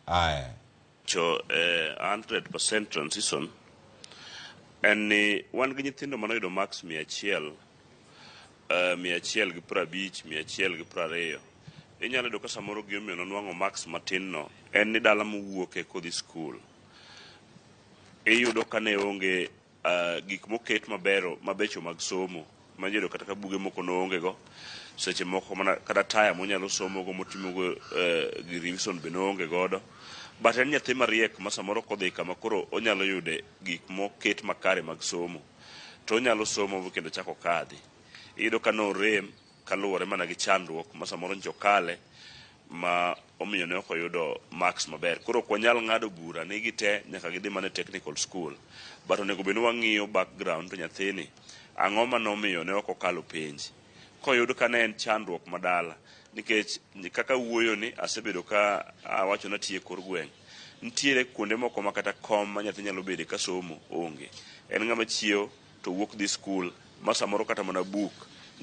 Aya. Cho 100% transition en ni wan gi nyithindo manoyudo marks 100, 150, 120. Inyalo yudo ka samoro gimomiyo nonwang'o marks matin no en ni dala mowuoke kodhi skul iyudo ka ne onge gik moket mabero mabecho mag somo, manyalo kata ka buge moko noonge go, seche moko mana kata taya monyalo somogo motimogo gi revision be noonge godo. But en nyathi mariek ma samoro kodhi kama koro onyalo yude gik moket makare mag somo to onyalo somo kendo chako kadhi. Iyudo ka norem kaluwore mana gi chandruok ma samoro nyocha okale ma omiyo ne ok oyudo marks maber. Koro ok wanyal ng'ado bura ni gite nyaka gidhi mana e technical school, but onego bed ni wang'iyo background to nyathini ang'o manomiyo ne ok okalo penj. Koyud ka ne en chandruok madala, nikech kaka wuoyo ni asebedo ka awacho natiyo e kor gweng', nitiere kuonde moko ma kata kom ma nyathi nyalo bede ka somo onge. En ng'ama chiewo to wuok dhi skul ma samoro kata mana buk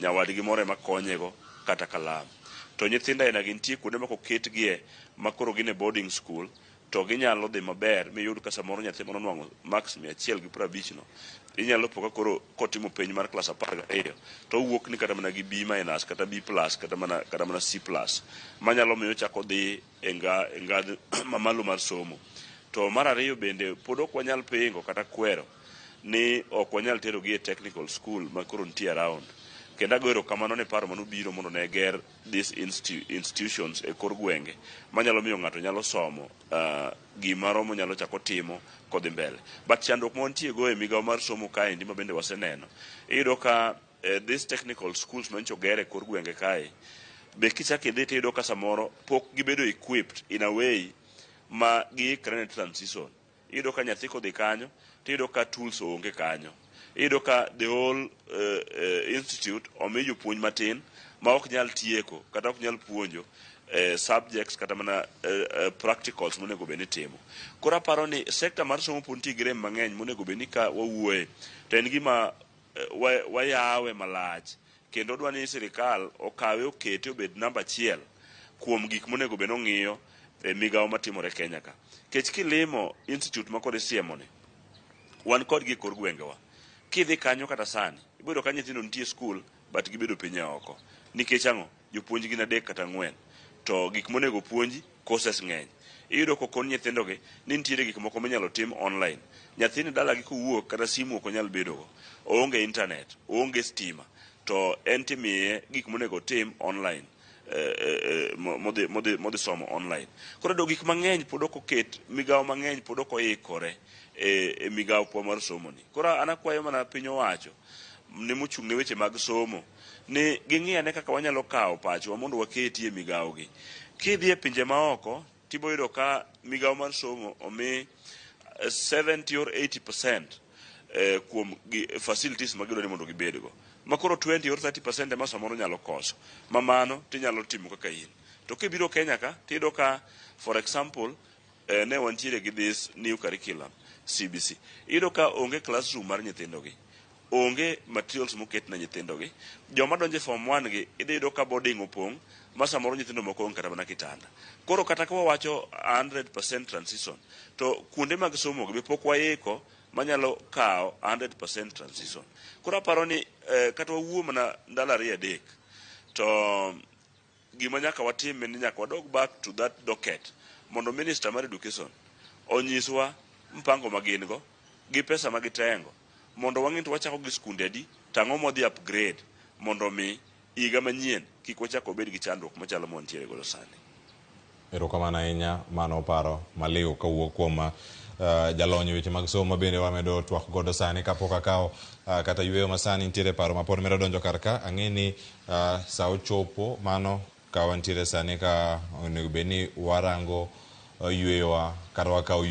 nyawadgi moro ema konyego kata kalam. To nyithindo aina gi nitie kuonde ma koketgie ma koro gin e boarding school to ginyalo dhi maber miyud ka samoro nyathi manonwang'o marks 150 no inyalo po ka koro kotimo penj mar klas 12 to owuok ni kata mana gi B minus kata B plus kata mana C plus, manyalo miyo ochako dhi e ngadh mamalo mar somo. To mar ariyo bende pod ok wanyal pingo kata kwero ni ok wanyal terogi e technical school ma koro nitie around. Kendo ago erokamano ne paro manobiro mondo ne ger these institutions e kor gwenge manyalo miyo ng'ato nyalo somo gimoro monyalo chako timo kodhi mbele. But chandruok ma wantie go e migawo mar somo kaendi ma bende waseneno, iyudo ka these technical schools manyocha oger e kor gwenge kae be kichako idhi tiyudo ka samoro pok gibedo equipped in a way ma giikre ne transition. Iyudo ka nyathi kodhi kanyo tiyudo ka tools onge kanyo. Iyudo ka the whole institute omi jopuonj matin ma ok nyal tieko kata ok nyal puonjo subjects kata mana practicals monego bed ni itimo. Koro aparo ni sector mar somo pod nitie gi rem mang'eny monego bed ni ka wawuoye to en gima wayawe malach kendo odwa ni sirikal okawe okete obed namba achiel kuom gik monego bed ni ong'iyo e migawo matimore Kenya ka. Kech kilimo institute ma koro isiemo ni, wan kodgi e kor gwengewa. Kidhi kanyo kata sani, ibiro ka nyithindo nitie skul but gibedo piny e oko. Nikech ang'o? Jopuonj gin adek kata ang'wen. To gik monego puonji, courses ng'eny. Iyudo kokon nyithindogi ni nitiere gik moko minyalo tim online. Nyathini dalagi kowuok kata simu ok onyal bedogo. Oonge internet, oonge stima. To en timiye gik monego otim online. Modhi somo online. Koro yudo gik mang'eny pod ok oket, migawo mang'eny pod ok oikore e migawo kwa mar somo ni. Koro an akwayo mana piny owacho ni mochung' ne weche mag somo ni ging'i ane kaka wanyalo kawo pachwa mondo waketi e migawo gi. Kidhi e pinje maoko tibo yudo ka migawo mar somo omi 70 or 80% kuom gi facilities ma gidwa ni mondo gibedgo. Ma koro 20 or 30% ema samoro nyalo koso. Ma mano tinyalo timo kaka in. To kibiro Kenya ka tiyudo ka, for example, ne wantiere gi this new curriculum CBC. Iyudo ka onge classroom mar nyithindo gi. Onge materials moket ne nyithindo gi. Joma donjo e form 1 gi idhi yudo ka boarding opong' ma samoro nyithindo moko onge kata mana kitanda. Koro kata ka wawacho 100% transition to kuonde mag somo gi be pok waiko manyalo kawo 100% transition. Koro aparo ni kata wawuo mana ndalo ariyo adek to gima nyaka watim en ni nyaka wadog back to that docket mondo minister mar education onyiswa mpango ma gin go gi pesa ma gitengo mondo wang'e to wachako gi skunde adi to ang'o mwadhi upgrade mondo mi higa manyien kik wachak wabed gi chandruok machalo ma wantiere godo sani. Erokamano ahinya, mano paro maliw kawuok kuom jalony e weche mag somo bende wamedo twak godo sani kapok akawo kata yueyo masani nitiere paro mapod medo donjo kar ka. Ang'e ni sa ochopo mano ka wantiere sani ka onego bed ni warango yueyowa kata wakawo.